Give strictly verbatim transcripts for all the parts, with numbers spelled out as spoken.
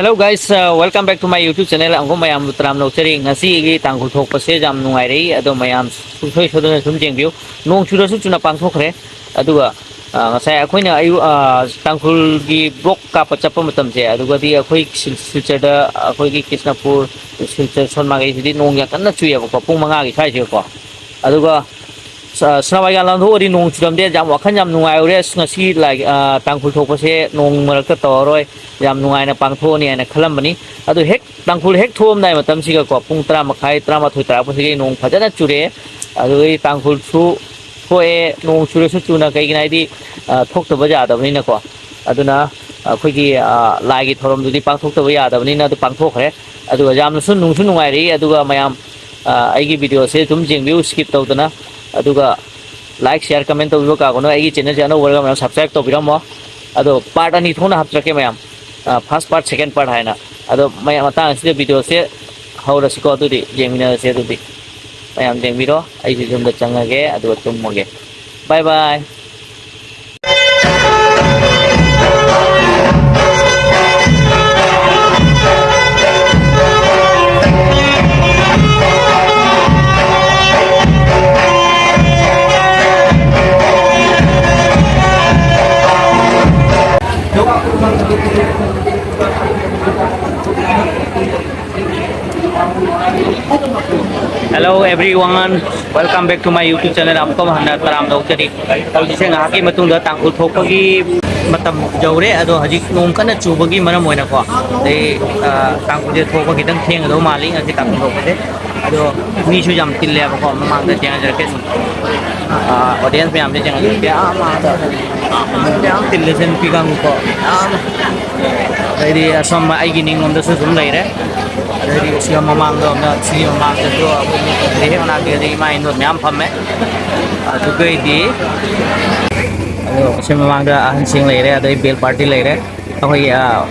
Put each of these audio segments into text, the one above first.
Hello guys, uh, welcome back to my YouTube channel. ꯑꯃꯨꯛꯀ ꯃꯌꯥꯝꯕꯨ ꯇꯔꯥꯝꯅ ꯑꯣꯛꯆꯔꯤ꯫ ꯉꯁꯤꯒꯤ ꯇꯥꯡꯈꯨꯜ ꯊꯣꯛꯄꯁꯦ ꯌꯥꯝ ꯅꯨꯡꯉꯥꯏꯔꯛꯏ, ꯑꯗꯣ ꯃꯌꯥꯝ ꯁꯨꯡꯁꯣꯏ ꯁꯣꯏꯗꯅ ꯁꯨꯝ ꯌꯦꯡꯕꯤꯌꯨ꯫ ꯅꯣꯡ ꯆꯨꯔꯁꯨ ꯆꯨꯅ ꯄꯥꯡꯊꯣꯛꯈ꯭ꯔꯦ꯫ ꯑꯗꯨꯒ ꯑ, ꯉꯁꯥꯏ ꯑꯩꯈꯣꯏꯅ ꯑꯌꯨꯛ, ꯑ, ꯇꯥꯡꯈꯨꯜꯒꯤ ꯕ꯭ꯂꯣꯛ ꯀꯥꯞꯄ ꯆꯠꯄ ꯃꯇꯝꯁꯦ, ꯑꯗꯨꯒꯗꯤ ꯑꯩꯈꯣꯏ ꯁꯤꯜ-, ꯁꯤꯜꯆꯔꯗ, ꯑꯩꯈꯣꯏꯒꯤ ꯀ꯭ꯔꯤꯁꯅꯄꯨꯔ, ꯁꯤꯜꯆꯔ ꯁꯣꯟ ꯃꯥꯏꯀꯩꯁꯤꯗꯤ ꯅꯣꯡ ꯌꯥꯝ ꯀꯟꯅ ꯆꯨꯏꯌꯦꯕꯀꯣ, ꯄꯨꯡ ꯃꯉꯥꯒꯤ ꯁ꯭ꯋꯥꯏꯁꯤꯒꯀꯣ꯫ ꯑꯗꯨꯒ ꯁ-, ꯁꯅꯥꯃꯍꯤ ꯂꯥꯟꯊꯣꯛꯑꯗꯤ ꯅꯣꯡ ꯆꯨꯔꯝꯗꯦ, ꯌꯥꯝ ꯋꯥꯈꯜ ꯌꯥꯝ ꯅꯨꯡꯉꯥꯏꯔꯨꯔꯦ꯫ ꯑꯁ, ꯉꯁꯤ ꯂꯥꯏ-, ꯑ, ꯇꯥꯡꯈꯨꯜ ꯊꯣꯛꯄꯁꯦ ꯅꯣꯡ ꯃꯔꯛꯇ ꯇꯧꯔꯔꯣꯏ, ꯌꯥꯝ ꯅꯨꯡꯉꯥꯏꯅ ꯄꯥꯡꯊꯣꯛꯑꯅꯤ ꯍꯥꯏꯅ ꯈꯜꯂꯝꯕꯅꯤ꯫ ꯑꯗꯨ ꯍꯦꯛ ꯇꯥꯡꯈꯨꯜ ꯍꯦꯛ ꯊꯣꯛꯑꯝꯗꯥꯏ ꯃꯇꯝꯁꯤꯒꯀꯣ, ꯄꯨꯡ ꯇꯔꯥ ꯃꯈꯥꯏ, ꯇꯔꯥꯃꯥꯊꯣꯏ ꯇꯥꯔꯛꯄꯁꯤꯗꯒꯤ ꯅꯣꯡ ꯐꯖꯅ ꯆꯨꯔꯛꯑꯦ꯫ ꯑꯗꯨꯗꯒꯤ ꯇꯥꯡꯈꯨꯜꯁꯨ ꯊꯣꯛꯑꯦ, ꯅꯣꯡ ꯆꯨꯔꯁꯨ ꯆꯨꯅ, ꯀꯩꯒꯤꯅꯣ ꯍꯥꯏꯗꯤ, ꯑ, ꯊꯣꯛꯇꯕ ꯌꯥꯗꯕꯅꯤꯅꯀꯣ꯫ ꯑꯗꯨꯅ ꯑꯩꯈꯣꯏꯒꯤ, ꯑ, ꯂꯥꯏꯒꯤ ꯊꯧꯔꯝꯗꯨꯗꯤ ꯄꯥꯡꯊꯣꯛꯇꯕ ꯌꯥꯗꯕꯅꯤꯅ ꯑꯗꯨ ꯄꯥꯡꯊꯣꯛꯈ꯭ꯔꯦ꯫ ꯑꯗꯨꯒ ꯌꯥꯝꯅꯁꯨ ꯅꯨꯡꯁꯨ ꯅꯨꯡꯉꯥꯏꯔꯛꯏ꯫ ꯑꯗꯨꯒ ꯃꯌꯥꯝ, ꯑ, ꯑꯩꯒꯤ ꯚꯤꯗꯤꯑꯣꯁꯦ ꯑꯗꯨꯝ ꯌꯦꯡꯕꯤꯌꯨ skip ꯇꯧꯗꯅ꯫ ꯑꯗꯨꯒ like, share, comment ꯇꯧꯕꯤꯕ ꯀꯥꯎꯒꯅꯨ꯫ ꯑꯩꯒꯤ ꯆꯦꯅꯦꯜꯁꯦ ꯑꯅꯧꯕ ꯑꯣꯏꯔꯒ ꯃꯌꯥꯝ subscribe ꯇꯧꯕꯤꯔꯝꯃꯣ꯫ ꯑꯗꯣ part ꯑꯅꯤ ꯊꯣꯛꯅ ꯍꯥꯞꯆꯔꯛꯀꯦ ꯃꯌꯥꯝ꯫ ꯑ, first part, second part ꯍꯥꯏꯅ꯫ ꯑꯗꯣ ꯃꯌꯥꯝ ꯃꯇꯥꯡ ꯑꯁꯤꯗ ꯚꯤꯗꯤꯑꯣꯁꯦ ꯍꯧꯔꯁꯤꯀꯣ꯫ ꯑꯗꯨꯗꯤ ꯌꯦꯡꯃꯤꯟꯅꯔꯁꯦ꯫ ꯑꯗꯨꯗꯤ ꯃꯌꯥꯝ ꯌꯦꯡꯕꯤꯔꯣ꯫ ꯑꯩꯁꯨ ꯌꯨꯝꯗ ꯆꯪꯉꯒꯦ, ꯑꯗꯨꯒ ꯇꯨꯝꯃꯒꯦ꯫ Bye bye. Hello everyone, welcome back to my YouTube channel. ꯑꯃꯨꯛꯀ ꯍꯟꯅ ꯇꯔꯥꯝꯅ ꯑꯣꯛꯆꯔꯤ꯫ ꯍꯧꯖꯤꯛꯁꯦ ꯉꯥꯏꯍꯥꯛꯀꯤ ꯃꯇꯨꯡꯗ ꯇꯥꯡꯈꯨꯜ ꯊꯣꯛꯄꯒꯤ ꯃꯇꯝ ꯌꯧꯔꯦ, ꯑꯗꯣ ꯍꯧꯖꯤꯛ ꯅꯣꯡ ꯀꯟꯅ ꯆꯨꯕꯒꯤ ꯃꯔꯝ ꯑꯣꯏꯅꯀꯣ, ꯑꯗꯩ, ꯑ, ꯇꯥꯡꯈꯨꯜꯁꯦ ꯊꯣꯛꯄ ꯈꯤꯇꯪ ꯊꯦꯡꯒꯗꯧ ꯃꯥꯜꯂꯤ ꯉꯁꯤ ꯇꯥꯡꯈꯨꯜ ꯊꯣꯛꯄꯁꯦ꯫ ꯑꯗꯣ ꯃꯤꯁꯨ ꯌꯥꯝ ꯇꯤꯜꯂꯦꯕꯀꯣ, ꯃꯃꯥꯡꯗ ꯌꯦꯡꯍꯟꯖꯔꯛꯀꯦ ꯁꯨꯝ꯫ ꯑ, audience ꯃꯌꯥꯝꯁꯦ ꯌꯦꯡꯍꯟꯖꯔꯛꯀꯦ꯫ ꯑꯥ ꯃꯥꯗ ꯃꯌꯥꯝ ꯇꯤꯜꯂꯦ ꯁꯦ, ꯅꯨꯄꯤ ꯀꯥꯡꯕꯨꯀꯣ ꯃꯌꯥꯝ꯫ ꯑꯗꯩꯗꯤ ꯑꯁꯣꯝ ꯑꯩꯒꯤ ꯅꯤꯡꯂꯣꯝꯗꯁꯨ ꯑꯗꯨꯝ ꯂꯩꯔꯦ꯫ ꯑꯗꯩꯗꯤ ꯁꯤꯒ ꯃꯃꯥꯡꯗ ꯑꯃꯅ, ꯁꯤꯒꯤ ꯃꯃꯥꯡꯗꯁꯨ ꯑꯩꯈꯣꯏ ꯃꯤ ꯍꯦꯛ ꯃꯅꯥꯛꯇꯗꯤ ꯏꯃꯥ ꯏꯟꯗꯣꯟ ꯃꯌꯥꯝ ꯐꯝꯃꯦ꯫ ꯑꯗꯨꯒꯩꯗꯤ ꯑꯗꯣ ꯁꯤ ꯃꯃꯥꯡꯗ ꯑꯍꯟꯁꯤꯡ ꯂꯩꯔꯦ, ꯑꯗꯩ ꯕꯦꯜ ꯄꯥꯔꯇꯤ ꯂꯩꯔꯦ, ꯑꯩꯈꯣꯏꯒꯤ, ꯑ,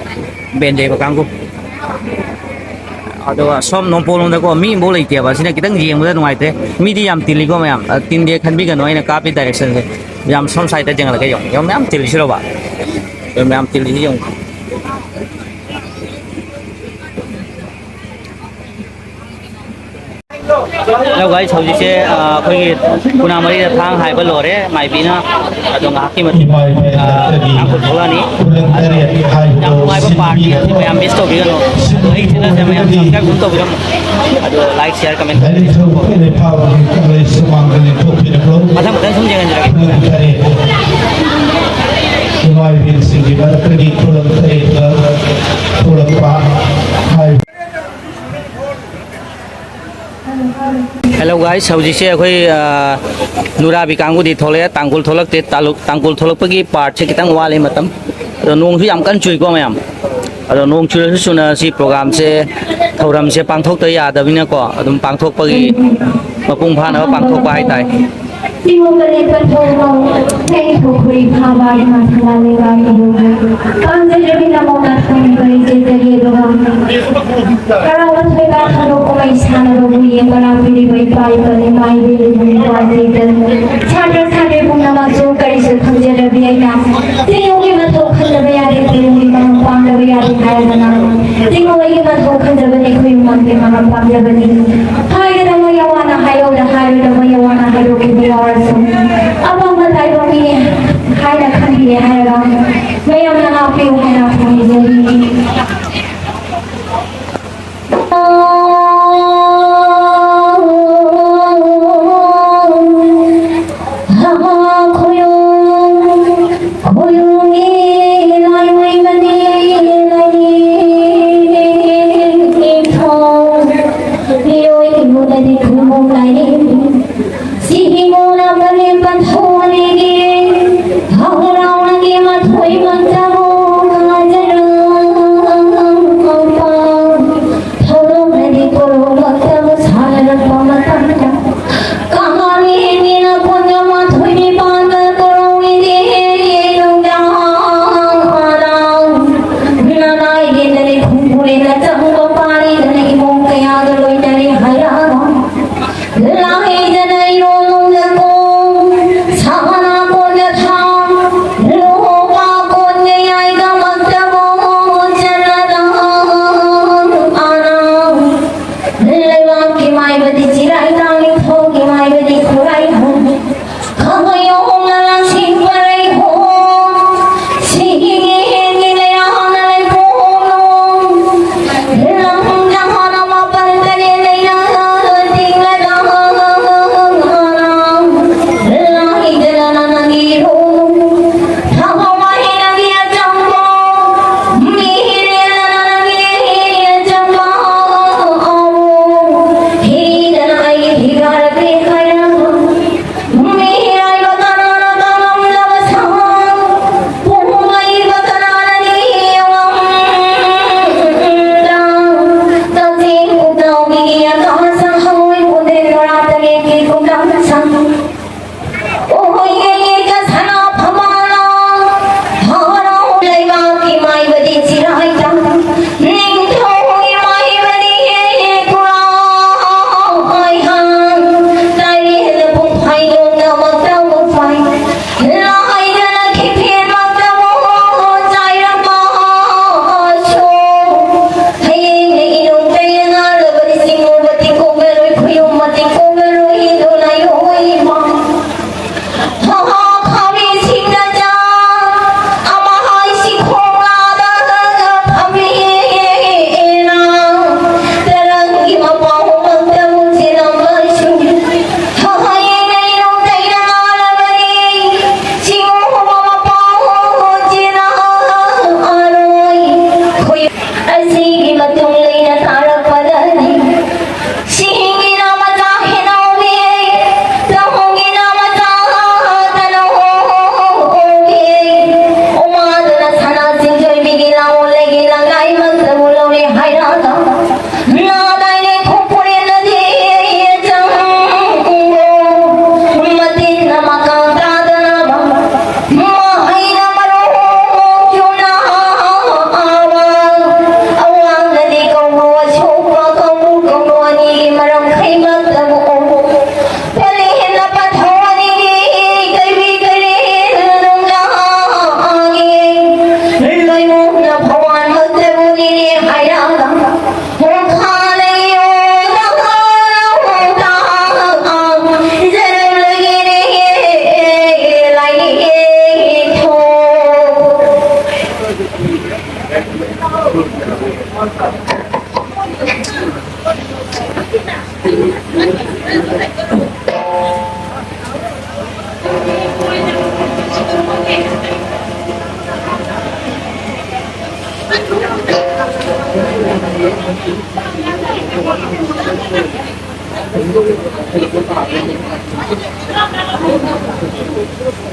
ꯕꯦꯟ ꯌꯩꯕ ꯀꯥꯡꯕꯨ꯫ ꯑꯗꯨꯒ ꯁꯣꯝ ꯅꯣꯡꯄꯣꯛꯂꯣꯝꯗꯀꯣ ꯃꯤ ꯑꯃꯐꯥꯎ ꯂꯩꯇꯦꯕ꯫ ꯑꯁꯤꯅ ꯈꯤꯇꯪ ꯌꯦꯡꯕꯗ ꯅꯨꯡꯉꯥꯏꯇ꯭ꯔꯦ꯫ ꯃꯤꯗꯤ ꯌꯥꯝ ꯇꯤꯜꯂꯤꯀꯣ ꯃꯌꯥꯝ꯫ ꯑ, ꯇꯤꯟꯗꯦ ꯈꯟꯕꯤꯒꯅꯨ, ꯑꯩꯅ ꯀꯥꯞꯄꯤ directionꯁꯦ꯫ ꯌꯥꯝ ꯁꯣꯝ sideꯇ ꯌꯦꯡꯍꯜꯂꯒ ꯌꯦꯡꯉꯨ꯫ ꯌꯦꯡꯉꯨ, ꯃꯌꯥꯝ ꯇꯤꯜꯂꯤꯁꯤꯔꯣꯕ? ꯌꯦꯡꯉꯨ, ꯃꯌꯥꯝ ꯇꯤꯜꯂꯤꯁꯤ ꯌꯦꯡꯉꯨ꯫ Hello guys, ꯍꯧꯖꯤꯛꯁꯦ ꯑ, ꯑꯩꯈꯣꯏꯒꯤ ꯄꯨꯅꯥ ꯃꯔꯤꯗ ꯊꯥꯡ ꯍꯥꯏꯕ ꯂꯣꯏꯔꯦ ꯃꯥꯏꯕꯤꯅ꯫ ꯑꯗꯣ ꯉꯥꯏꯍꯥꯛꯀꯤ ꯃꯇꯨꯡ ꯑ, ꯇꯥꯡꯈꯨꯜ ꯊꯣꯛꯂꯛꯑꯅꯤ꯫ ꯑꯗꯣ ꯌꯥꯝ ꯅꯨꯡꯉꯥꯏꯕ ꯄꯥꯔꯠꯅꯤ, ꯑꯗꯨ ꯃꯌꯥꯝ ꯃꯤꯁ ꯇꯧꯕꯤꯒꯅꯨ꯫ ꯑꯗꯣ ꯑꯩꯒꯤ ꯆꯦꯅꯦꯜꯁꯦ ꯃꯌꯥꯝ ꯁꯕꯁꯀ꯭ꯔꯥꯏꯕ ꯑꯗꯨꯝ ꯇꯧꯕꯤꯔꯝꯃꯣ꯫ ꯑꯗꯣ ꯂꯥꯏꯛ, ꯁꯤꯌꯥꯔ, ꯀꯃꯦꯟ ꯇꯧꯕꯤꯔꯝꯃꯣ꯫ ꯃꯊꯪ ꯃꯊꯪ ꯁꯨꯝ ꯌꯦꯡꯍꯟꯖꯔꯛꯀꯦ꯫ ꯏꯃꯥ ꯏꯕꯦꯟꯁꯤꯡꯒꯤ ꯃꯔꯛꯇꯒꯤ ꯈꯨꯂꯪ ꯇꯔꯦꯠꯅ ꯊꯣꯛꯂꯛꯄ ꯍꯥꯏ꯫ Hello guys, ꯍꯧꯖꯤꯛꯁꯦ ꯑꯩꯈꯣꯏ ꯑ, ꯅꯨꯔꯥꯕꯤ ꯀꯥꯡꯕꯨꯗꯤ ꯊꯣꯛꯂꯛꯑꯦ, ꯇꯥꯡꯈꯨꯜ ꯊꯣꯛꯂꯛꯇꯦ꯫ ꯇꯥꯡꯈꯨꯜ ꯊꯣꯛꯂꯛꯄꯒꯤ ꯄꯥꯔꯠꯁꯦ ꯈꯤꯇꯪ ꯋꯥꯠꯂꯤ ꯃꯇꯝ꯫ ꯑꯗꯣ ꯅꯣꯡꯁꯨ ꯌꯥꯝ ꯀꯟꯅ ꯆꯨꯏꯀꯣ ꯃꯌꯥꯝ꯫ ꯑꯗꯣ ꯅꯣꯡ ꯆꯨꯔꯁꯨ ꯆꯨꯅ ꯁꯤ ꯄ꯭ꯔꯣꯒ꯭ꯔꯥꯝꯁꯦ, ꯊꯧꯔꯝꯁꯦ ꯄꯥꯡꯊꯣꯛꯇ ꯌꯥꯗꯕꯅꯤꯅꯀꯣ, ꯑꯗꯨꯝ ꯄꯥꯡꯊꯣꯛꯄꯒꯤ, ꯃꯄꯨꯡ ꯐꯥꯅꯕ ꯄꯥꯡꯊꯣꯛꯄ ꯍꯥꯏꯇꯥꯔꯦ꯫ ꯁꯤꯒꯨꯝꯕ ꯂꯦꯞꯄ ꯊꯧꯔꯝ ꯍꯦꯛ ꯊꯣꯛꯈ꯭ꯔꯦ ꯐꯥꯕ ꯏꯃꯥ ꯊꯝꯕꯥꯜ ꯂꯩꯕꯥꯛ ꯏꯕꯨꯡ꯫ ꯄꯥꯝꯖꯗ꯭ꯔꯕꯤ ꯅꯃꯣ ꯅꯥꯊꯪ ꯀꯔꯤ ꯆꯦꯠꯆꯒꯦ ꯑꯗꯨꯒ ꯍꯔꯥꯎꯕ ꯊꯣꯏꯕ ꯊꯧꯗꯣꯛ ꯀꯨꯝꯍꯩ ꯁꯥꯟꯅꯕꯕꯨ ꯌꯦꯡꯕ ꯂꯥꯛꯄꯤꯔꯤꯕ ꯏꯄꯥ ꯏꯄꯥ ꯏꯃꯥ ꯏꯕꯦꯜ ꯏꯕꯨꯡ ꯏꯄ꯭ꯋꯥ ꯏꯄꯦꯜ ꯁꯥꯇ꯭ꯔ ꯁꯥꯇ꯭ꯔꯤ ꯄꯨꯝꯅꯃꯛꯁꯨ ꯀꯔꯤꯁꯨ ꯈꯪꯖꯗ꯭ꯔꯕꯤ ꯑꯩꯅ ꯆꯤꯡꯅꯨꯡꯒꯤ ꯃꯊꯧ ꯈꯟꯗꯕ ꯌꯥꯗꯦ, ꯇꯨꯔꯦꯜꯒꯤ ꯃꯔꯝ ꯄꯥꯡꯗꯕ ꯌꯥꯗꯦ ꯍꯥꯏꯔꯗꯅ ꯆꯤꯡꯅꯨꯡꯒꯤ ꯃꯊꯧ ꯈꯟꯗꯕꯅꯤ, ꯈꯨꯌꯨꯝ ꯃꯥꯡꯒꯤ ꯃꯔꯝ ꯄꯥꯡꯖꯕꯅꯤ꯫ ꯍꯥꯏꯔꯗ ꯃꯣꯏ ꯑꯋꯥꯅ ꯍꯥꯏꯍꯧꯗ ꯍꯥꯏꯔꯗ ꯃꯣꯏ ꯑꯋꯥꯅ ꯍꯥꯏꯗꯣꯛꯈꯤꯕ ꯌꯥꯎꯔꯁꯨ ꯑꯄꯥꯝꯕ ꯇꯥꯏꯕ ꯃꯤꯅꯦ ꯍꯥꯏꯅ ꯈꯟꯕꯤꯔꯦ ꯍꯥꯏꯔꯒ ꯃꯌꯥꯝꯅ ꯉꯥꯛꯄꯤꯌꯨ ꯍꯥꯏꯅ ꯈꯨꯔꯨꯝꯖꯔꯤ꯫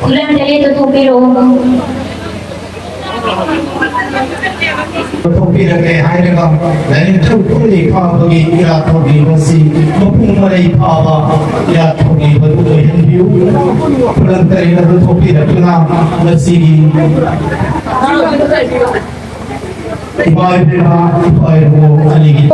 ꯈꯨꯂꯪ ꯇꯔꯦꯠꯇꯨ ꯊꯣꯛꯄꯤꯔꯛꯑꯣ꯫ ꯊꯣꯛꯄꯤꯔꯛꯂꯦ ꯍꯥꯏꯔꯒ ꯂꯥꯏꯅꯤꯡꯊꯧ ꯈꯨꯟꯂꯩ ꯐꯥꯕꯒꯤ ꯏꯔꯥꯠ ꯊꯧꯅꯤꯕ ꯑꯁꯤ ꯃꯄꯨꯡ ꯃꯔꯩ ꯐꯥꯕ ꯏꯔꯥꯠ ꯊꯧꯅꯤꯕꯗꯨ ꯑꯣꯏꯍꯟꯕꯤꯌꯨ꯫ ꯈꯨꯂꯪ ꯇꯔꯦꯠ ꯑꯗꯨ ꯊꯣꯛꯄꯤꯔꯛꯇꯨꯅ ꯉꯁꯤꯒꯤ ꯏꯃꯥ ꯏꯕꯦꯝꯃ, ꯏꯄꯥ ꯏꯕꯨꯡꯉꯣ ꯑꯅꯤꯒꯤ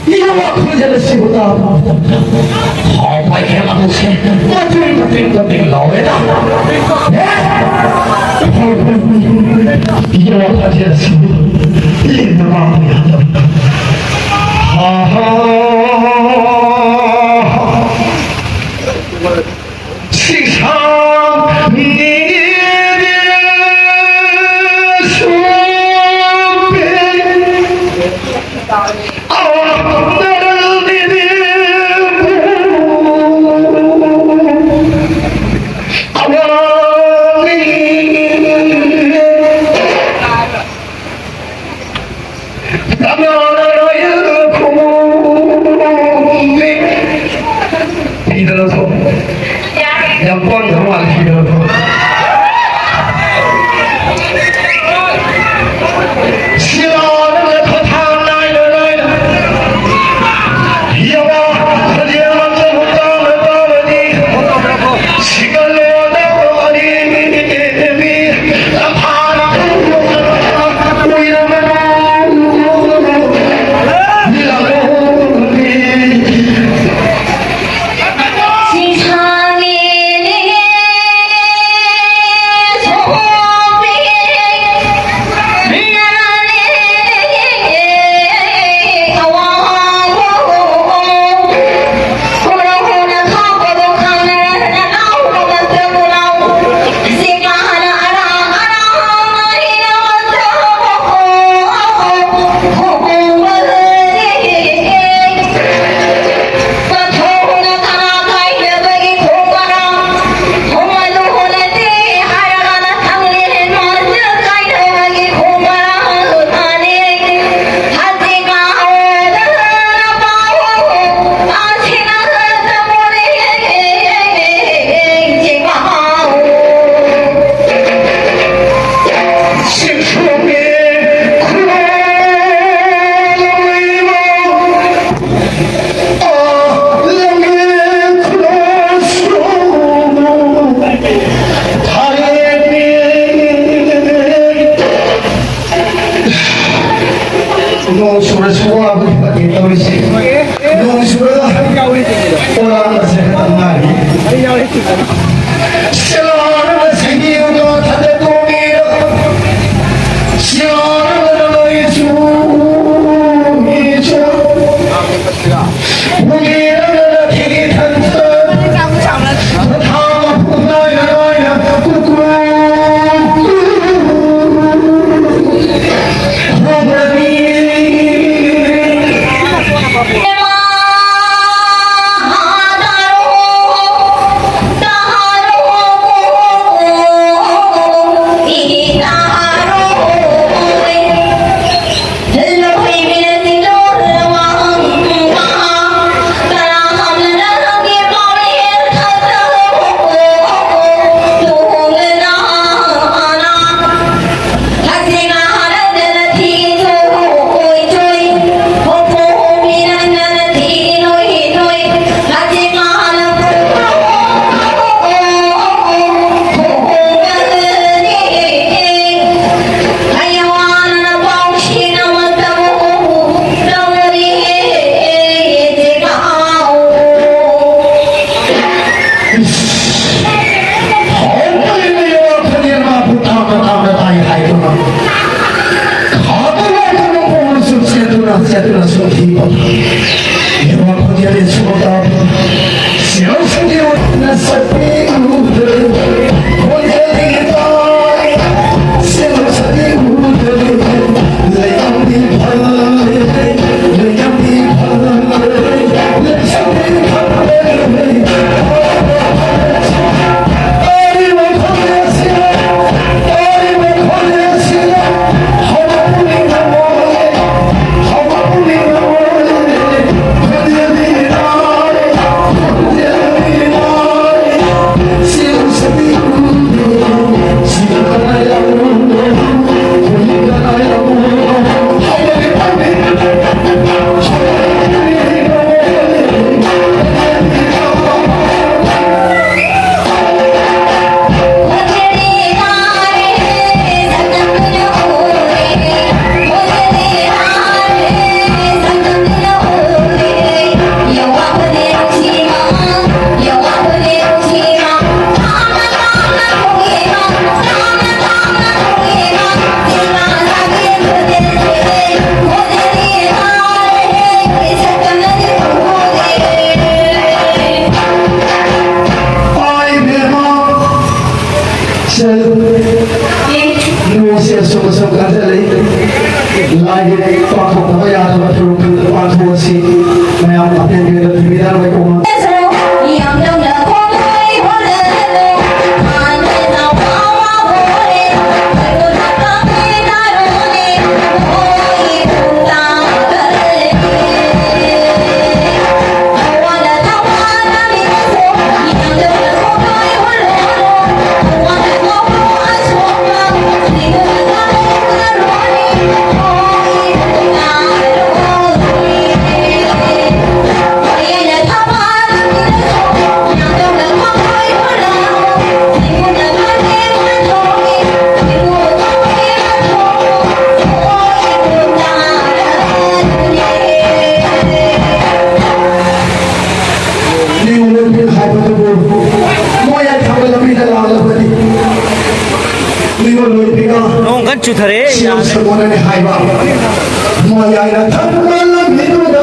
ꯏꯌꯥ ꯋꯥꯈꯜꯁꯦ ꯁꯤꯕꯨ ꯇꯥꯕ ꯃꯇꯝꯗ ꯍꯥꯎ ꯄꯥꯏꯈꯦꯜ ꯑꯗꯨꯁꯦ ꯃꯇꯤꯡ ꯃꯇꯤꯡ ꯃꯇꯤꯡ ꯂꯥꯎꯔꯦꯗ꯫ ꯍꯦ! ꯏꯌꯥ ꯋꯥꯈꯜꯁꯦ ꯁꯤꯕꯨ ꯂꯦꯝꯅ ꯃꯥꯡꯕ ꯌꯥꯗꯕ꯫ ꯍꯥ ꯍꯥ꯫ ꯐꯤꯗ ꯂꯧꯊꯣꯛ꯫ ꯌꯥꯝ ꯄꯪꯗꯕ ꯃꯥꯜꯂꯦ, ꯐꯤꯗ ꯂꯧꯊꯣꯛ꯫ ꯁꯤꯔꯥ ꯅꯪꯅ ꯈꯣꯊꯥꯡ ꯅꯥꯏꯅ ꯅꯥꯏꯅ꯫ ꯌꯦꯡꯉꯣ, ꯈꯖꯦꯜ ꯃꯆꯜ ꯍꯨꯟꯗꯥꯅ ꯇꯧꯔꯗꯤ꯫ ꯁꯤꯒꯜꯂꯦ ꯇꯧꯔꯕꯅꯤ꯫ ꯄꯥꯡꯊꯣꯛꯇꯕ ꯌꯥꯗꯕ ꯊꯧꯔꯝ ꯄꯥꯡꯊꯣꯛꯑꯁꯤ꯫ ꯃꯌꯥꯝ ꯑꯇꯦꯟ ꯑꯇꯦꯟꯕ ꯊꯤꯕꯤꯗꯅꯕ ꯀꯧꯅ꯫ ꯅꯤꯉꯣꯜ ꯂꯣꯏꯕꯤ ꯍꯥꯏꯕꯗꯨꯕꯨ ꯃꯣꯏ ꯌꯥꯏꯐꯕ ꯂꯝꯕꯤꯗ ꯂꯥꯛꯂꯕꯗꯤ, ꯅꯤꯉꯣꯜ ꯂꯣꯏꯕꯤꯒ ꯅꯣꯡ ꯀꯟꯅ ꯆꯨꯊꯔꯦ꯫ ꯁꯤꯔꯣꯝ ꯁꯒꯣꯜꯅꯅꯤ ꯍꯥꯏꯕ꯫ ꯃꯣꯏ ꯌꯥꯏꯅ ꯊꯝꯕ ꯂꯝꯕꯤꯗꯨꯗ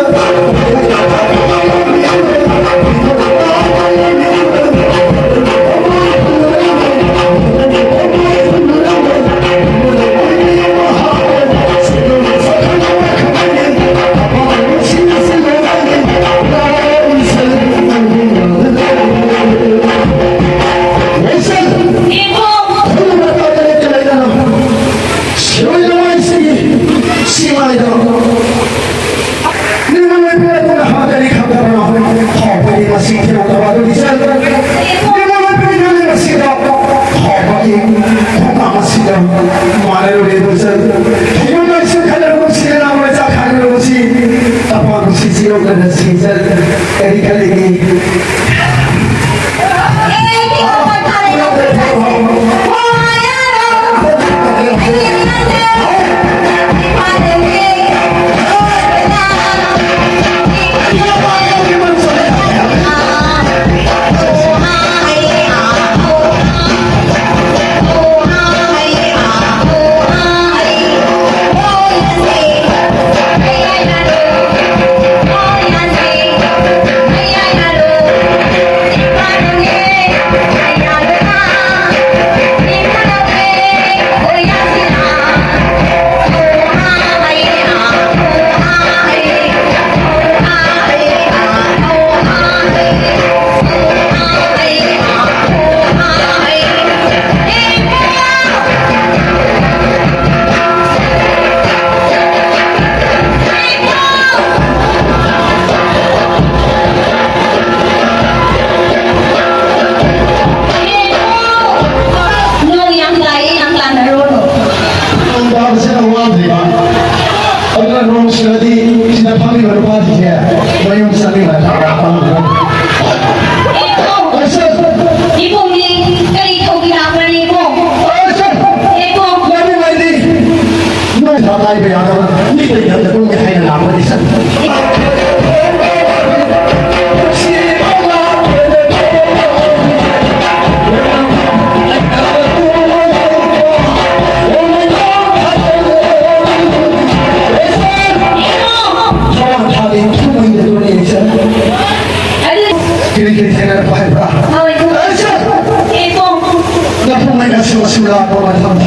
ꯂꯥꯛꯄ ꯃꯇꯝꯗ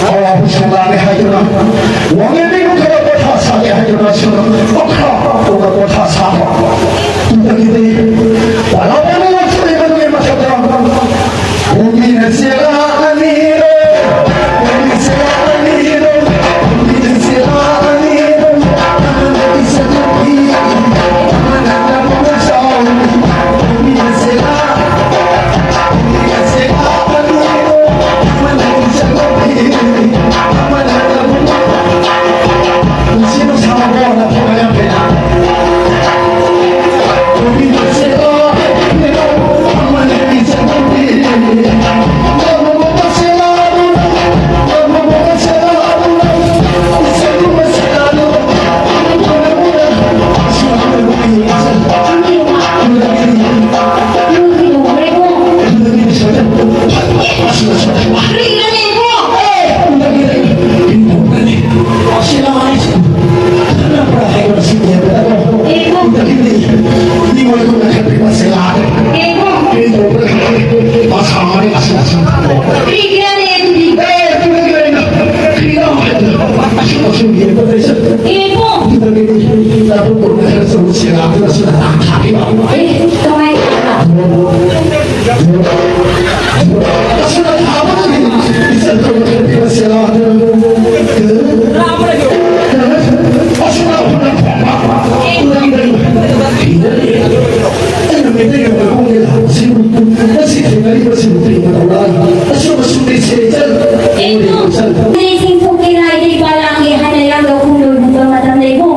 ꯑꯋꯥꯕꯁꯨ ꯂꯥꯛꯑꯦ ꯍꯥꯏꯗꯨꯅ, ꯋꯥꯡꯂꯦꯟꯗꯒꯤ ꯅꯨꯡꯊꯔ ꯄꯣꯊꯥ ꯁꯥꯒꯦ ꯍꯥꯏꯗꯨꯅ ꯁꯨꯝ ꯄꯣꯊꯥ ꯇꯧꯅ ꯄꯣꯊꯥ ꯁꯥꯕ꯫ ꯇꯨꯡꯗꯒꯤꯗꯤ ꯄꯥꯂꯥ ꯄꯥꯂꯤ ꯂꯥꯛꯆꯔꯤꯕꯗꯨꯒꯤ ꯃꯊꯛꯇ ꯄꯨꯝꯕꯤꯅ ꯆꯦꯜꯂꯛꯑꯅꯤꯔꯣ, ꯄꯨꯝꯕꯤꯅ ꯆꯦꯜꯂꯛꯑꯅꯤꯔꯣ, ꯄꯨꯝꯕꯤꯅ ꯆꯦꯜꯂꯛꯑꯅꯤꯔꯣ꯫ ꯑꯃꯅ ꯏꯆꯟ ꯅꯨꯄꯤ, ꯑꯃꯅ ꯅꯕꯨꯡ ꯆꯥꯎꯕꯤ, ꯄꯨꯝꯕꯤꯅ ꯆꯦꯜꯂꯛ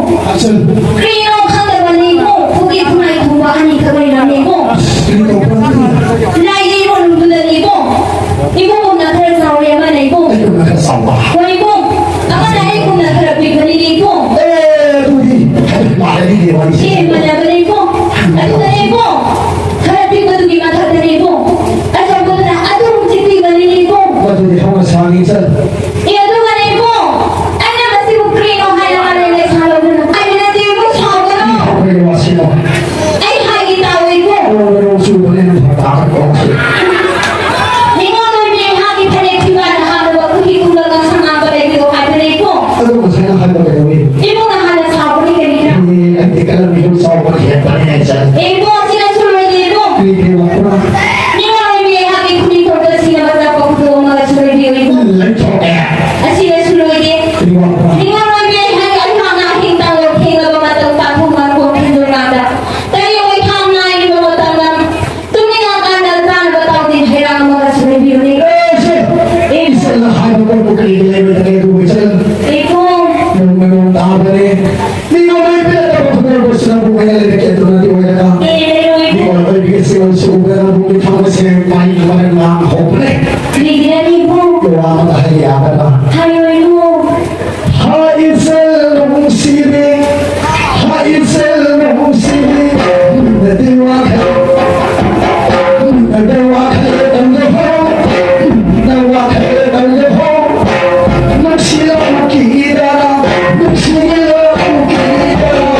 ꯀꯔꯤꯅꯣ ꯈꯪꯗꯕꯅꯤꯕꯣ, ꯈꯨꯒꯤ ꯈꯨꯅꯥꯏ ꯊꯣꯡꯕ ꯑꯅꯤꯈꯛ ꯂꯩꯔꯝꯃꯦꯕꯣ꯫ ꯂꯥꯏ ꯂꯩꯕꯣ ꯅꯨꯡꯗꯨꯗꯅꯤꯕꯣ꯫ ꯏꯕꯨꯡꯒꯨꯝꯅ ꯈꯔ ꯆꯥꯎꯔꯦ ꯑꯃ ꯂꯩꯕꯣ꯫ ꯑꯩꯒꯨꯝꯅ ꯈꯔ ꯆꯥꯎꯕ꯫ ꯍꯣꯏꯕꯣ꯫ ꯑꯃꯅ ꯑꯩꯒꯨꯝꯅ ꯈꯔ ꯄꯤꯛꯄꯅꯤꯅꯦꯕꯣ꯫ ꯑꯦ, ꯑꯗꯨꯗꯤ ꯍꯥꯏꯐꯦꯠ ꯃꯥꯟꯅꯔꯤꯅꯦ ꯋꯥꯔꯤꯁꯦ꯫ ꯑꯦ, ꯃꯥꯟꯅꯕꯅꯤꯕꯣ꯫ ꯑꯗꯨꯅꯅꯦꯕꯣ꯫ ꯈꯔ ꯄꯤꯛꯄꯗꯨꯒꯤ ꯃꯊꯛꯇꯅꯦꯕꯣ꯫ ꯑꯆꯧꯕꯗꯨꯅ ꯑꯗꯨꯝ ꯆꯤꯛꯄꯤꯕꯅꯤꯅꯦꯕꯣ꯫ ꯃꯗꯨꯗꯤ ꯍꯧꯅ ꯁꯥꯅꯤ ꯆꯠ꯫ ꯁꯤꯡꯁꯨ ꯎꯕꯗ ꯅꯕꯨꯡꯒꯤ ꯊꯃꯣꯏꯁꯦ ꯃꯍꯩ ꯃꯔꯣꯡ ꯂꯥꯡ ꯍꯧꯈ꯭ꯔꯦ꯫ ꯀꯔꯤꯒꯤꯔꯅꯤ ꯏꯕꯨꯡ? ꯋꯥ ꯑꯃꯇ ꯍꯥꯏꯕ ꯌꯥꯒꯗ꯭ꯔꯥ? ꯍꯥꯏꯌꯣ ꯏꯕꯨꯡ꯫ ꯍꯥꯏ ꯏꯆꯜ ꯅꯨꯡꯁꯤꯕꯤ, ꯍꯥꯏ ꯏꯆꯜ ꯅꯨꯡꯁꯤꯕꯤ, ꯃꯤꯅꯗꯤ ꯋꯥꯈꯜ, ꯃꯤꯅꯗꯤ ꯋꯥꯈꯜ ꯇꯝꯒꯦ ꯍꯣ, ꯃꯤꯅ ꯋꯥꯈꯜ ꯇꯝꯒꯦ ꯍꯣ, ꯅꯨꯡꯁꯤꯔꯕ ꯀꯤꯗꯅ, ꯅꯨꯡꯁꯤꯔꯕ ꯀꯤꯗꯅ꯫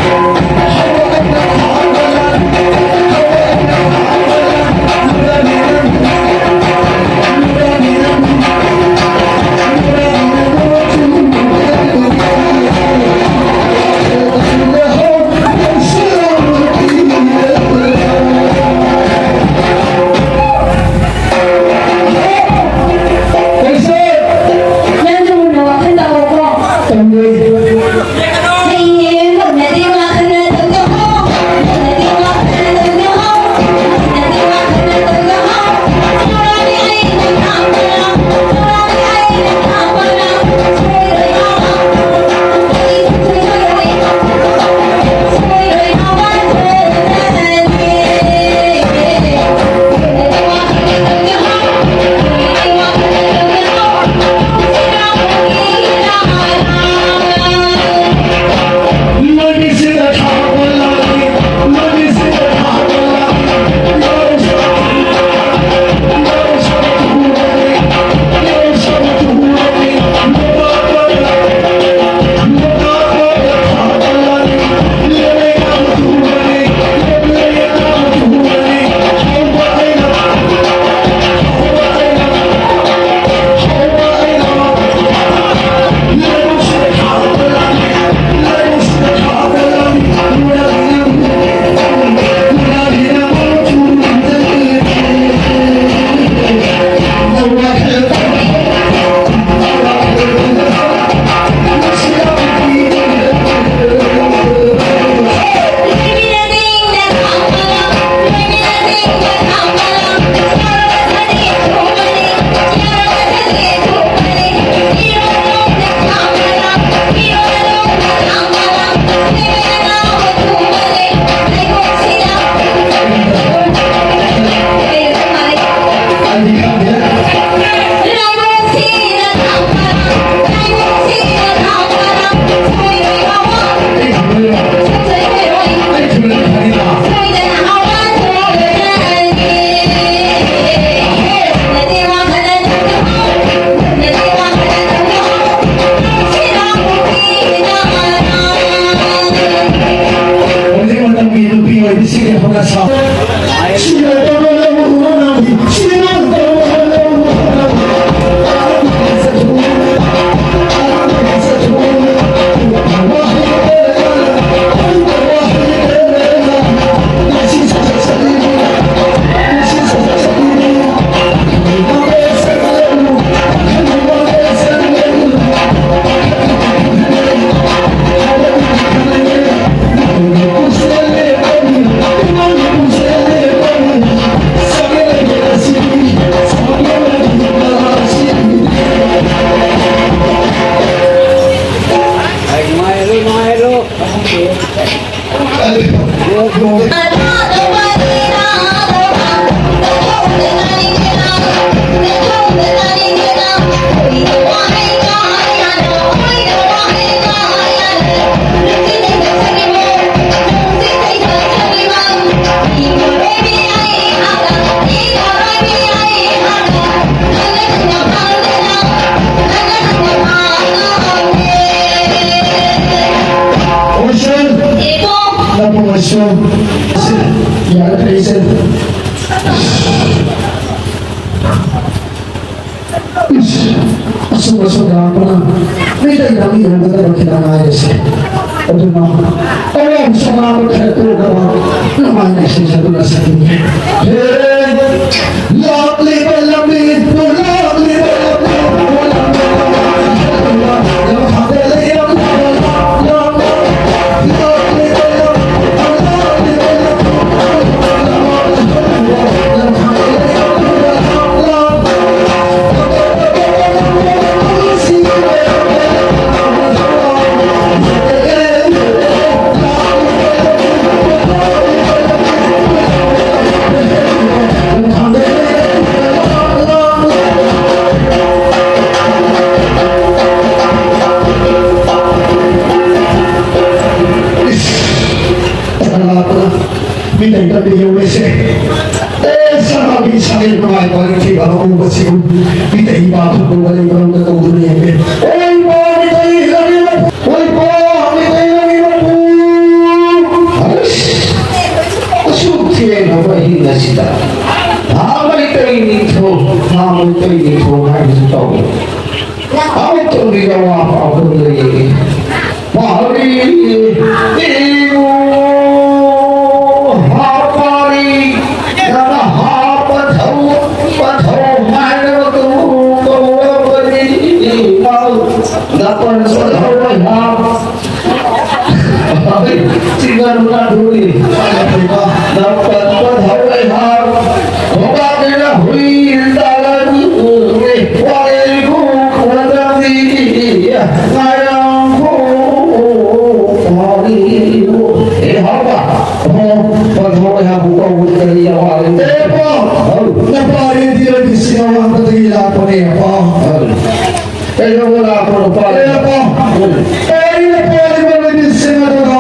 ꯁꯣꯗꯥꯄꯅ ꯃꯤꯇꯩ ꯂꯝꯕꯤ ꯍꯧꯒꯗꯕ ꯈꯤꯇꯪ ꯉꯥꯏꯔꯁꯦ꯫ ꯑꯗꯨꯅ ꯑꯋꯥꯕ ꯁꯣꯗꯥꯄ ꯈꯔ ꯇꯣꯛꯅꯕ ꯅꯨꯡꯉꯥꯏꯅ ꯏꯁꯩ ꯁꯛꯇꯨꯅ ꯁꯛꯄꯤꯒꯦ꯫ ꯍꯦ, ꯂꯥꯛꯂꯤꯕ ꯂꯝꯕꯤ, ꯂꯥꯛꯂꯤꯕ ꯂꯝꯕꯤ, ꯂꯥꯛꯂꯤꯕ ꯂꯝꯕꯤ, ꯂꯥꯛꯂꯤꯕ ꯂꯝꯕꯤ, ꯃꯤꯇꯩ ꯇꯝꯕꯤ ꯌꯧꯔꯁꯦ꯫ ꯑꯦ, ꯁꯅꯥꯒꯤ ꯁꯥꯒꯩ ꯅꯨꯡꯉꯥꯏꯕ ꯅꯤꯡꯊꯤꯕ ꯑꯃ ꯎꯕꯁꯤꯕꯨ ꯃꯤꯇꯩ ꯏꯃꯥ ꯈꯨꯕꯨꯡ ꯋꯥꯔꯤ ꯃꯔꯝꯗ ꯀꯧꯗꯨꯅ ꯌꯦꯡꯒꯦ꯫ ꯑꯣꯏ ꯏꯃꯥ ꯃꯤꯇꯩ ꯂꯝꯃꯤ ꯃꯄꯨ! ꯑꯣꯏ ꯏꯃꯥ ꯃꯤꯇꯩ ꯂꯝꯃꯤ ꯃꯄꯨ! ꯑꯁ! ꯑꯁꯨꯛ ꯊꯦꯡꯂꯕ ꯑꯍꯤꯡ ꯑꯁꯤꯗ ꯊꯥ ꯃꯩꯇꯩ ꯅꯤꯡꯊꯧ, ꯊꯥ ꯃꯩꯇꯩ ꯅꯤꯡꯊꯧ ꯍꯥꯏꯕꯁꯤ ꯇꯧꯏ꯫ ꯑꯃꯨꯛꯇꯪꯗꯤ ꯌꯥꯋꯥ ꯄꯥꯎꯈꯨꯝꯗ ꯌꯦꯡꯉꯤ꯫ ꯄꯥꯔꯤ ꯏꯕꯨ ꯍꯥꯄꯥꯔꯤ ꯅꯪꯅ ꯍꯥꯞꯄ ꯊꯧ ꯄꯊꯧ ꯍꯥꯏꯔꯕ ꯀꯧꯔꯕꯅꯤ꯫ ꯅꯥꯄꯟ ꯄꯊꯧ ꯍꯥꯞ ꯆꯤꯡꯒꯔ ꯃꯅꯥ ꯙꯨꯔꯤ꯫ ꯅꯥꯄꯟ ꯄꯊꯧ ꯍꯥꯞ ꯈꯣꯡꯕꯥꯛ ꯂꯩꯅ ꯍꯨꯏ ꯇꯥꯔꯅꯤ꯫ ꯋꯥꯔꯦ ꯈꯣꯡ ꯈꯣꯡꯗ꯭ꯔꯕꯤ ꯉꯥꯏꯔꯝ ꯈꯣꯡ ꯄꯥꯔꯤ꯫ ꯑꯦ ꯍꯥꯎꯕ꯫ ꯑꯣ, ꯄꯊꯧ ꯍꯥꯞꯄꯨ ꯀꯧꯕ ꯀꯔꯤ ꯑꯋꯥꯕ ꯂꯩ? ꯑꯦ ꯄꯥ, ꯍꯧ꯫ ꯅꯄꯥ ꯔꯦꯗꯤꯑꯣꯒꯤ ꯁꯤꯅꯦꯃꯥ ꯑꯃꯗꯒꯤ ꯂꯥꯛꯄꯅꯦ ꯄꯥ꯫ ꯍꯧ꯫ ꯀꯩꯗꯧꯕ ꯂꯥꯛꯄꯅꯣ ꯄꯥ? ꯑꯦ ꯄꯥ꯫ ꯍꯧ꯫ ꯑꯩꯅ ꯄꯥꯔꯤꯕ ꯃꯤꯁꯤꯡ ꯑꯗꯨꯒ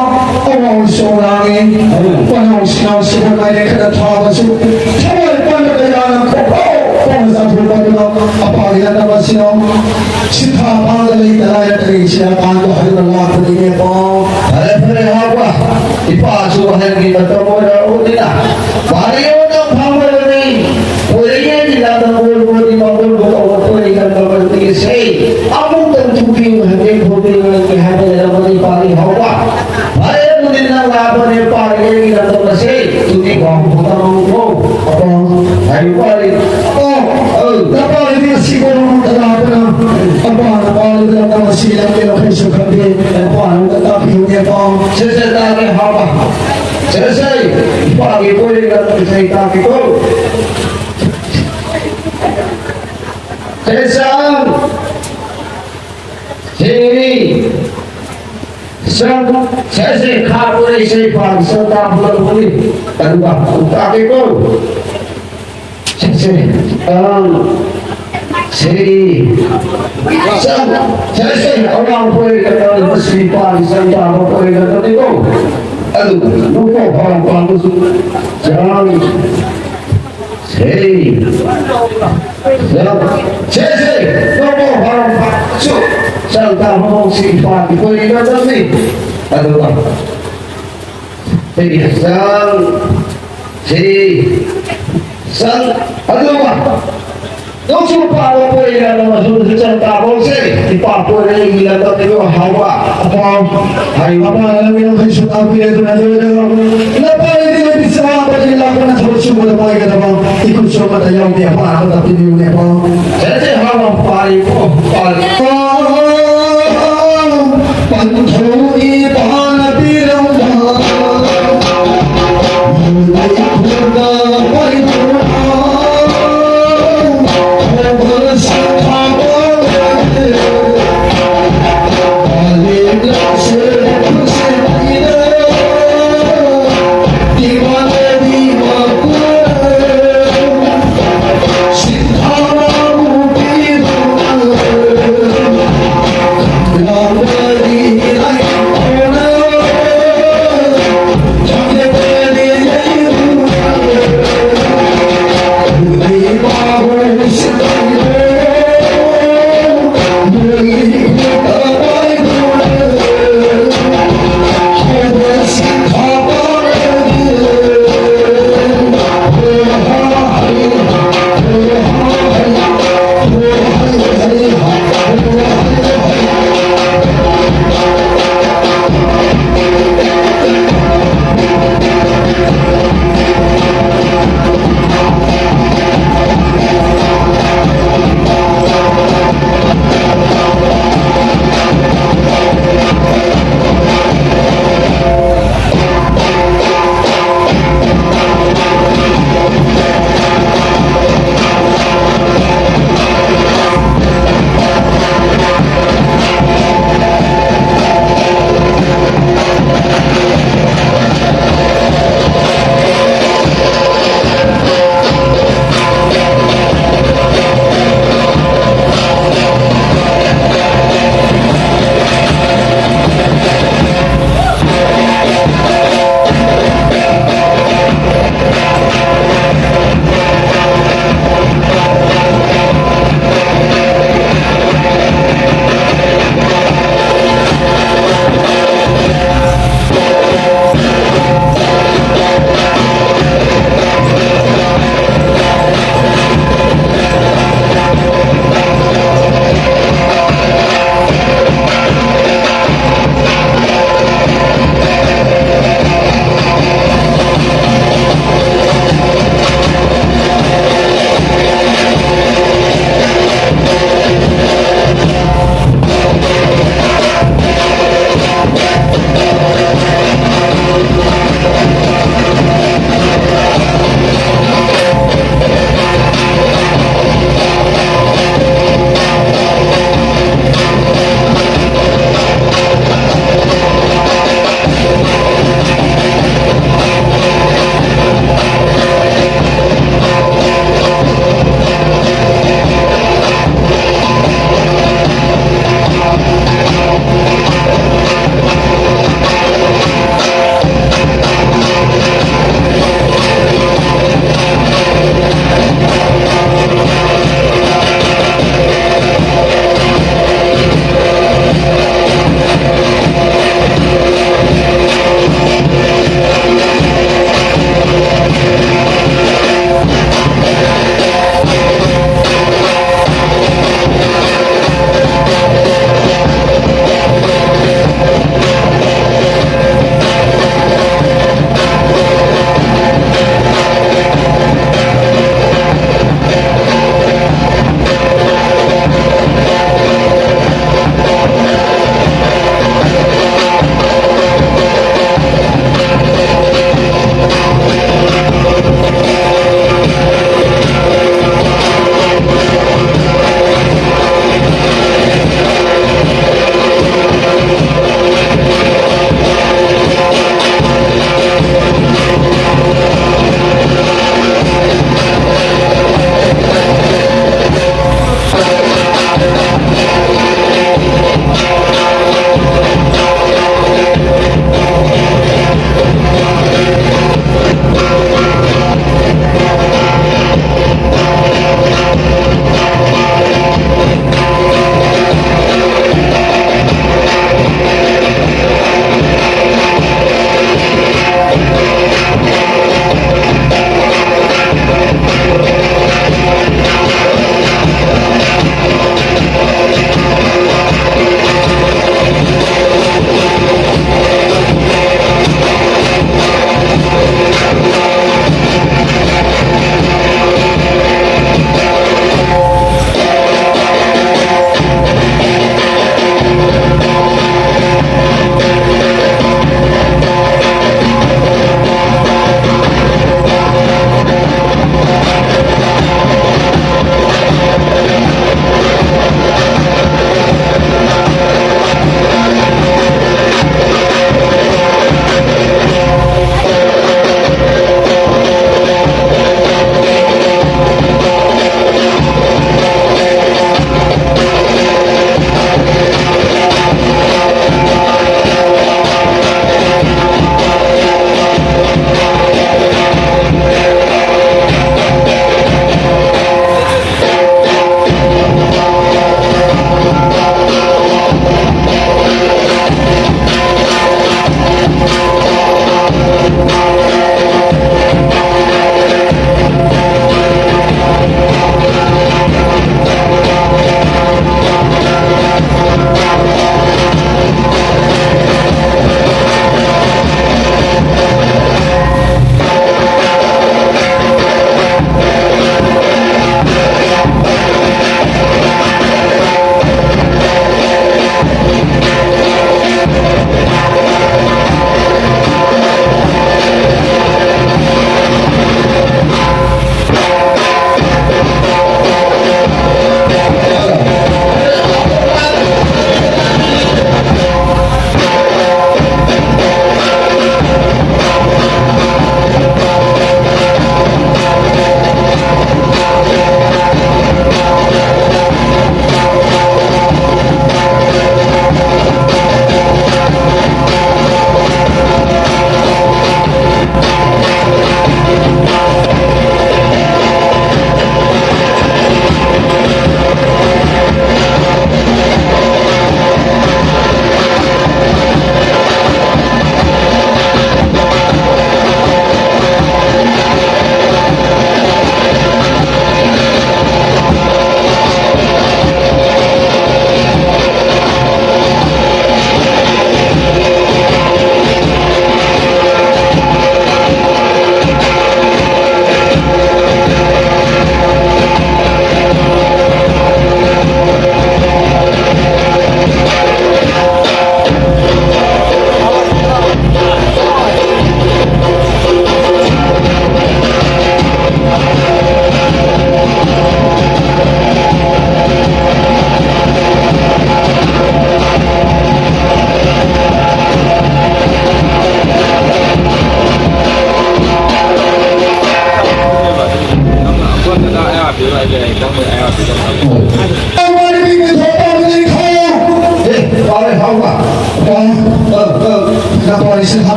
ꯑꯋꯥꯡ ꯁꯣꯔꯥꯡꯉꯤ꯫ ꯍꯧ꯫ ꯄꯅꯧ ꯁꯤꯅꯧ ꯁꯤꯕ ꯃꯥꯏꯔꯦ ꯈꯔ ꯊꯥꯕꯁꯨ ꯊꯋꯥꯏ ꯄꯥꯟꯕ ꯀꯌꯥꯅ ꯈꯣꯡꯄꯥꯎ ꯈꯣꯡꯅ ꯆꯥꯊꯣꯛꯄ ꯑꯗꯨꯒ ꯑꯄꯥꯒꯤ ꯅꯠꯇꯕ ꯁꯤꯅꯧ ꯁꯤꯊꯥ ꯄꯥꯡꯗ ꯂꯩꯇ ꯂꯥꯏꯔ ꯀꯔꯤꯁꯤꯅ ꯄꯥꯟꯕ ꯍꯥꯏꯗꯨꯅ ꯂꯥꯛꯄꯅꯤꯅꯦ ꯄꯥ꯫ ꯐꯔꯦ, ꯐꯔꯦ, ꯍꯥꯎꯕ꯫ ꯏꯄꯥꯁꯨ ꯑꯍꯜꯒꯤ ꯃꯇꯝ ꯑꯣꯏꯔꯛꯑꯕꯅꯤꯅ ꯄꯥꯔꯤꯕꯗ ꯐꯪꯕꯗꯅꯤ꯫ ꯑꯣꯏꯔꯛꯑꯦꯗꯤ ꯂꯥꯛꯇ ꯀꯣꯏꯕꯗꯤ ꯃꯀꯣꯏꯕꯨ ꯀꯧꯔꯛꯄꯅꯤ ꯈꯟꯕ ꯃꯗꯨꯒꯤ ꯏꯁꯩ꯫ ꯅꯨꯄꯥꯗꯤ, ꯑꯣ, ꯑꯧ, ꯅꯄꯥꯗꯤ ꯉꯁꯤ ꯀꯣꯟ ꯑꯃꯠꯇ ꯂꯥꯛꯇꯅ, ꯑꯄꯥ ꯅꯄꯥꯗꯨꯗ ꯅꯪ ꯉꯁꯤ ꯂꯝꯖꯦꯜ ꯃꯈꯩꯁꯨ ꯈꯪꯗꯦ, ꯅꯄꯥꯅ ꯑꯃꯨꯛꯇ ꯇꯥꯛꯄꯤꯌꯨꯅꯦ, ꯑꯄꯥ꯫ ꯁꯦ, ꯁꯦ, ꯇꯥꯒꯦ, ꯍꯥꯎꯕ꯫ ꯁꯦ, ꯁꯦ, ꯏꯄꯥꯒꯤ ꯀꯣꯏꯔꯦꯒ ꯏꯁꯩ ꯇꯥꯛꯀꯦꯀꯣ꯫ ꯁꯦ, ꯁꯦ, ꯁꯦ, ꯁꯪ, ꯁꯦ, ꯁꯦ, ꯈꯥ ꯀꯣꯏꯔꯦ ꯏꯁꯩ ꯄꯥꯝ ꯁꯪ ꯇꯥ ꯄꯨꯔꯛꯄꯅꯤ꯫ ꯑꯗꯨꯒ ꯇꯥꯛꯀꯦꯀꯣ꯫ ꯁꯦ, ꯁꯦ, ꯑꯪ, ꯁꯦ, ꯁꯪ, ꯁꯦ, ꯁꯦ, ꯑꯉꯥꯡ ꯀꯣꯏꯔꯦ ꯀꯩꯅꯣ, ꯃꯁꯤ ꯄꯥꯝ ꯁꯪ ꯇꯥꯕ ꯀꯣꯏꯔꯦ ꯀꯩꯅꯣꯅꯤꯀꯣ꯫ ꯑꯗꯨꯒ ꯅꯨꯄꯥ ꯐꯥꯎ ꯄꯥꯝꯕꯁꯨ ꯆꯥꯡ ꯁꯦ꯫ ꯁꯦ, ꯁꯦ, ꯅꯣꯡꯃ ꯋꯥꯔꯝ ꯁꯨ ꯆꯥꯡ ꯇꯥꯕ ꯃꯑꯣꯡꯁꯤ ꯏꯄꯥꯒꯤ ꯀꯣꯏꯔꯤꯕ ꯆꯠꯂꯤ꯫ ꯑꯗꯨꯒ ꯁꯦ, ꯆꯥꯡ, ꯁꯦ, ꯆꯥꯡ, ꯑꯗꯨꯒ ꯅꯣꯡꯆꯨ ꯄꯥꯕ ꯀꯣꯏꯔꯤꯕ ꯃꯆꯨꯗꯁꯨ ꯆꯥꯡ ꯇꯥꯕ ꯍꯧꯁꯦ꯫ ꯏꯄꯥ ꯀꯣꯏꯔꯦ ꯑꯩꯒꯤ ꯂꯝꯗꯝ ꯏꯕꯨ ꯍꯥꯎꯕ ꯑꯐꯥꯎ ꯍꯥꯏꯔꯤꯕ ꯃꯄꯥ ꯂꯝꯒꯤ ꯃꯈꯩꯁꯨ ꯇꯥꯛꯄꯤꯔꯦ꯫ ꯑꯗꯨꯅ ꯂꯣꯏꯔꯒ ꯂꯄꯥꯏꯗꯤ ꯂꯩꯕꯤꯁꯥ ꯑꯃꯗꯤ ꯂꯥꯛꯄꯅ ꯊꯕꯛ ꯁꯨꯕꯗ ꯄꯥꯏꯒꯗꯕ ꯏꯈꯨꯠꯁꯨ ꯑꯃꯗ ꯌꯥꯎꯗꯦ꯫ ꯑꯄꯥ ꯑꯃ ꯇꯥꯛꯄꯤꯕꯤꯌꯨꯅꯦ꯫ ꯑꯄꯥ ꯍꯦꯟꯖꯦ ꯍꯥꯎꯅ ꯄꯥꯔꯤꯕꯣ? ꯄꯥꯔꯤ꯫ ꯄꯟꯊꯨꯡ ꯏꯄꯥꯅ ꯄꯤꯔꯝꯕ ꯂꯩꯈꯨꯔꯒ ꯄꯥꯏꯊꯣꯛ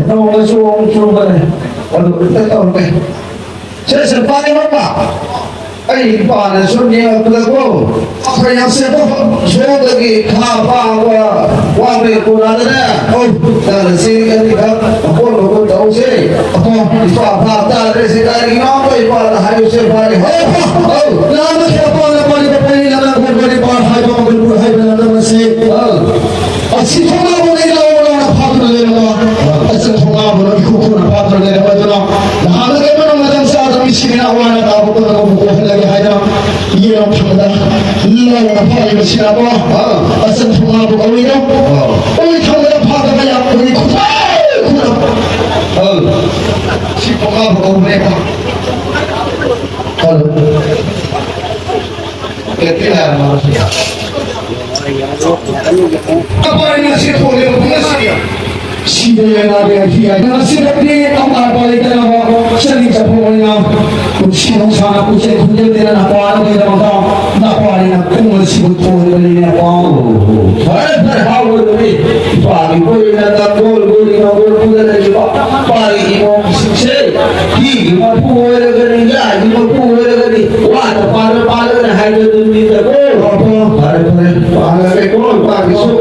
ꯅꯣꯡꯃꯁꯨ ꯑꯃꯨꯛ ꯆꯨꯕꯅꯦ꯫ ꯑꯗꯨ ꯈꯤꯇ ꯇꯧꯔꯒꯦ꯫ ꯁꯦ, ꯁꯦ, ꯄꯥꯏ ꯃꯄꯥ꯫ ꯑꯩ ꯏꯄꯥꯅ ꯁꯨꯝ ꯌꯦꯡꯉꯛꯄꯗꯀꯣ, ꯑꯩꯈꯣꯏ ꯌꯥꯝꯁꯦꯀꯣ, ꯁꯣꯝꯗꯒꯤ ꯈꯥ ꯄꯥꯡꯕ ꯋꯥꯡꯃꯩ ꯀꯣꯟꯅꯗꯅꯦ꯫ ꯑꯧ, ꯅꯪꯅ ꯆꯦꯡ ꯑꯅꯤꯈꯛ ꯃꯀꯣꯟ ꯃꯀꯣꯟ ꯇꯧꯁꯦ꯫ ꯑꯄꯥ, ꯏꯄꯥ ꯚꯥꯞ ꯇꯥꯗ꯭ꯔꯦ ꯁꯤ ꯀꯔꯤꯒꯤꯅꯣ? ꯑꯩꯈꯣꯏ ꯏꯄꯥꯅ ꯍꯥꯏꯔꯤꯁꯦ ꯐꯔꯦ꯫ ꯍꯣꯏ, ꯑꯄꯥ, ꯑꯧ, ꯅꯍꯥꯟꯃꯨꯛꯀꯤ ꯑꯄꯥꯅ ꯄꯥꯜꯂꯤꯕ ꯄꯩꯔꯤ ꯂꯝꯅ ꯀꯣꯟꯕꯗꯤ ꯄꯥꯟ ꯍꯥꯏꯕ ꯃꯒꯨꯟ ꯍꯥꯏꯕ ꯂꯝꯗꯝ ꯑꯁꯤ꯫ ꯑꯧ꯫ ꯑꯁꯤ ꯊꯣꯡꯅꯥꯎꯕꯅ ꯏꯂꯥꯎ ꯂꯥꯎꯅ ꯐꯥꯗꯨꯅ ꯂꯩꯔꯕ, ꯑꯆꯪ ꯊꯣꯡꯅꯥꯎꯕꯅ ꯏꯈꯨ ꯈꯨꯅ ꯐꯥꯗꯨꯅ ꯂꯩꯔꯕ ꯑꯗꯨꯅ, ꯅꯍꯥꯟ ꯀꯩꯅꯣ ꯃꯇꯝ ꯆꯥꯗꯅ ꯃꯤꯁꯤꯡ ꯏꯅꯥ ꯋꯥꯅ ꯇꯥꯕ ꯄꯨꯝꯅꯃꯛꯄꯨ ꯀꯣꯛꯍꯜꯂꯒꯦ ꯍꯥꯏꯗꯅ, ꯌꯦꯟ ꯑꯃ ꯊꯝꯕꯗ ꯂꯥꯎꯅ ꯐꯥꯔꯤꯕꯁꯤꯅꯀꯣ, ꯑꯆꯪ ꯊꯣꯡꯅꯥꯎꯕ ꯀꯧꯏꯗꯣ, ꯑꯣꯏ ꯊꯝꯕꯗ ꯐꯥꯗꯕ ꯌꯥꯝ ꯀꯨꯏ ꯈꯨꯠ ꯈꯨꯅ, ꯑ, ꯁꯤ ꯊꯣꯡꯅꯥꯎꯕ ꯀꯧꯕꯅꯦꯀꯣ꯫ ꯍꯜꯂꯣ꯫ ꯁꯤꯗ ꯌꯥꯏꯅꯥꯗꯦ ꯍꯥꯏꯈꯤ ꯌꯥꯏ꯫ ꯉꯁꯤꯗꯤ ꯑꯃꯥ ꯄꯥꯂꯤꯗꯅꯕ ꯆꯠꯅꯤ ꯆꯠꯄ ꯑꯣꯏꯅ ꯄꯨꯟꯁꯤ ꯅꯨꯡꯁꯥꯡꯅ ꯄꯨꯛꯆꯦꯜ ꯈꯣꯟꯖꯦꯜ ꯇꯦꯟꯅ ꯅꯄꯥꯅꯕꯒꯤꯗꯃꯛꯇ ꯅꯄꯥꯅꯤꯅ ꯄꯨꯡ ꯑꯁꯤꯕꯨ ꯊꯣꯡꯂꯤꯕꯅꯤꯅꯦ ꯅꯄꯥ꯫ ꯐꯔꯦ, ꯐꯔꯦ, ꯍꯥꯎꯕꯗꯨꯗꯤ ꯏꯄꯥꯒꯤ ꯀꯣꯏꯅ ꯅꯪꯒꯣꯜ ꯒꯣꯜ ꯅꯪꯒꯣꯜ ꯄꯨꯗ ꯂꯩꯔꯤꯕ ꯄꯥꯔꯤ ꯏꯃꯣꯝꯁꯤꯡꯁꯦ ꯐꯤꯒꯤ ꯃꯄꯨ ꯑꯣꯏꯔꯒꯅꯤ, ꯌꯥꯒꯤ ꯃꯄꯨ ꯑꯣꯏꯔꯒꯅꯤ, ꯋꯥꯗ ꯄꯥꯔ ꯄꯥꯔꯒꯅꯤ ꯍꯥꯏꯕꯗꯨꯅꯤꯗꯀꯣ꯫ ꯐꯔꯦ, ꯐꯔꯦ, ꯄꯥꯔꯒꯦꯀꯣ, ꯄꯥꯔꯒꯦꯁꯨ꯫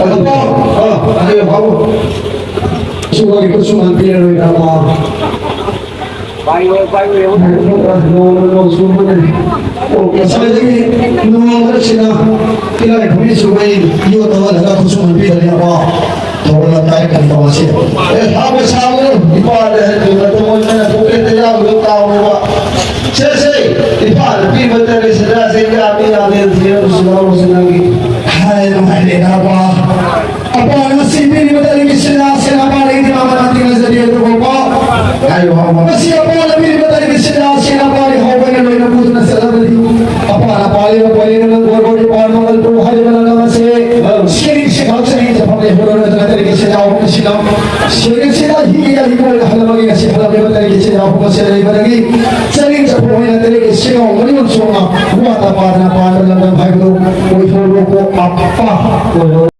ꯑꯗꯨꯀꯣ, ꯑ, ꯍꯥꯏꯌꯣ, ꯍꯥꯏꯌꯣ꯫ ꯁꯨꯕꯒꯤ ꯈꯨꯠꯁꯨꯃꯟ ꯄꯤꯔꯔꯣꯏꯗ꯭ꯔꯃꯣ? ꯄꯥꯏꯌꯣ, ꯄꯥꯏꯌꯣ, ꯌꯦꯡꯉꯣ꯫ ꯅꯣꯡꯃ ꯅꯣꯡ ꯆꯨꯕꯅꯦ꯫ ꯑꯣ, ꯉꯁꯥꯏꯗꯒꯤ ꯅꯣꯡ ꯈꯔꯁꯤꯅ ꯇꯤꯜꯍꯥꯏ ꯈꯨꯝꯕꯤ ꯆꯨꯕꯩ ꯌꯣꯠ ꯇꯧꯍꯜꯂꯒ ꯈꯨꯠꯁꯨꯃꯟ ꯄꯤꯗ꯭ꯔꯗꯤꯀꯣ꯫ ꯊꯧꯒꯠꯂ ꯀꯥꯏ ꯀꯔꯤ ꯇꯧꯔꯁꯤ? ꯑꯦ, ꯍꯥꯞꯄ ꯁꯥꯕꯗꯣ ꯏꯄꯥꯗ ꯍꯥꯏꯗꯤ ꯃꯇꯝ ꯑꯣꯏꯗꯅ ꯄꯣꯀꯦꯠꯇ ꯌꯥꯎꯗꯣ ꯀꯥꯎꯔꯦꯕ꯫ ꯁꯦ, ꯁꯦ, ꯏꯄꯥꯗ ꯄꯤꯕ ꯇꯔꯦ ꯁꯤꯗ ꯁꯦ ꯌꯥꯝꯃꯤ ꯌꯥꯝꯃꯤ ꯊꯤꯔꯝꯁꯨ ꯂꯧꯔꯁꯤ ꯅꯪꯒꯤ꯫ ꯍꯥꯏ, ꯅꯨꯡꯉꯥꯏꯔꯦ, ꯅꯥꯕ꯫ ꯑꯄꯥꯅ ꯉꯁꯤ ꯄꯤꯔꯤꯕ ꯇꯥꯔꯤꯛꯀꯤ ꯁꯤꯟꯅꯥ ꯁꯤꯟꯅꯥ ꯄꯥꯜꯂꯤꯒꯤ ꯃꯃꯜ ꯑꯃꯗꯤ ꯉꯥꯏꯖꯕꯤꯌꯨ ꯑꯗꯨꯒꯀꯣ꯫ ꯍꯥꯏꯌꯨ, ꯍꯥꯏꯌꯨ꯫ ꯉꯁꯤ ꯑꯄꯥꯅ ꯄꯤꯔꯤꯕ ꯇꯥꯔꯤꯛꯀꯤ ꯁꯤꯟꯅꯥ ꯁꯤꯟꯅꯥ ꯄꯥꯜꯂꯤ ꯍꯤꯒꯤ ꯂꯤꯛꯀꯣꯟ ꯑꯣꯏꯅ ꯍꯜꯂꯝꯃꯒꯦ꯫ ꯉꯁꯤ ꯍꯜꯂꯝꯂꯤꯕ ꯂꯥꯏꯔꯤꯛ ꯏꯆꯤꯜ ꯏꯅꯥꯎ ꯄꯨꯝꯕꯁꯦ ꯂꯩꯕꯗꯒꯤ ꯆꯅꯤꯡ ꯆꯐꯨ ꯑꯣꯏꯅ ꯂꯥꯏꯔꯤꯛ ꯏꯆꯤꯜ ꯏꯅꯥꯎ ꯃꯅꯤꯡ ꯆꯣꯡꯅ ꯋꯥꯅ ꯄꯥꯗꯅ ꯄꯥꯟꯕ ꯂꯝꯗꯝ ꯍꯥꯏꯕꯗꯨ ꯑꯣꯏꯊꯣꯛꯂꯣꯀꯣ ꯑꯄꯥ꯫